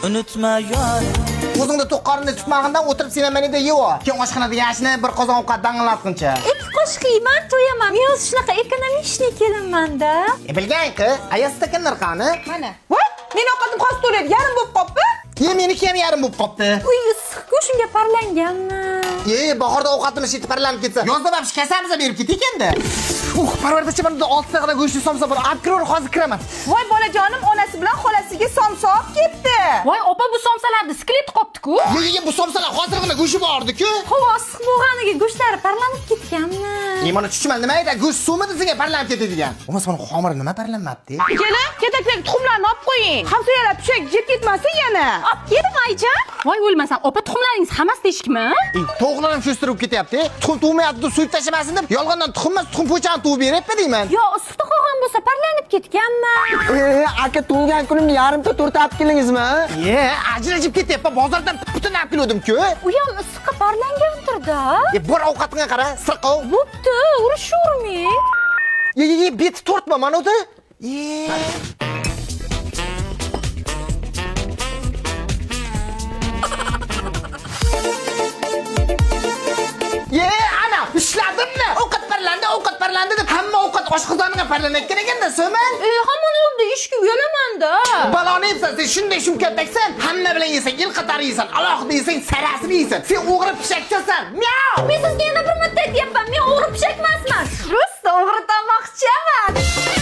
Unutma yorim. O'zingni to'q qorningni tutmag'indan o'tirib sen ham menida yeva. Keyin oshxonada yashni bir qozon ovqat dang'illatguncha. Ikki qoshiq yeyman, to'yaman. Men o'zi shunaqa ekonomичный kelinman-da. E bilgan qi, aya stakanlar qani? Mana. Voy, meni ovqatim hozir to'laydi, yarim bo'lib qolibdi. Ye, meniki ham yarim bo'lib qolibdi. Uy issiq-ku, shunga parlanganmi? Ye, bahorda ovqatimiz yetib parlanib ketsa, yozda вообще kasamiz berib ketdik endi. Parvardachi, mana bunda 6 taqa go'shtli somsa bor. Olib kiraver, hozir kiraman. Voy bolajonim onasi bilan xolasiga somsa olib ketdi. Voy opa, bu somsalarni skelet qopti-ku. Ye, ye, ye, bu somsalar hozirgina go'shti bordi-ku. Havo issiq bo'lganiga go'shtlari parlanib ketganmi? Ye, mana chuchmal nima aytadi? Go'sht suvmidi senga parlanib ketadigan? Bo'lmasa mana xomiri nima parlanmabdi? Kelin, katakdagi tuxumlarni olib qo'ying. Hamsoyalar pishak yeb ketmasin yana. Olib keldim, ayajon. Voy o'lmasam, opa, tuxumlaringiz hammasi teshikmi? Tovuqlar ham sho'stirib ketyapti. Tuxum tug'mayapti deb so'yib tashlamasin deb yolg'ondan tuxum emas, tuxum po'chani tug'ib beryapti deyman. Yo, issiqda qolgan bo'lsa parlanib ketganmi? Aka, tug'ilgan kunimga yarimta tort olib keldingizmi? Ye, ajrashib ketyapman. Bozordan butun olib keluvdim-ku. U ham issiqqa parlangandir-da. E, bor ovqatingga qara, sirqov. Bo'pti, urishavermang. Ye, ye, ye, beti tortma mana uni. Ye. Ye, ana, ishladimmi? Ovqat parlandi, ovqat parlandi deb hamma ovqat oshqozoningga parlanayotgan ekanda, so'man. E, hammani oldida eshikka uyalaman-da. Baloni yebsan, sen shunday shumkaltaksan, hamma bilan yesang, yil qatori yeysan, alohida yesang, sarasini yeysan. Sen o'g'ri pishakchasan. Miau! Men sizga yana bir marta aytyapman, men o'g'ri pishak emasman. Просто o'g'ri tomoqchaman.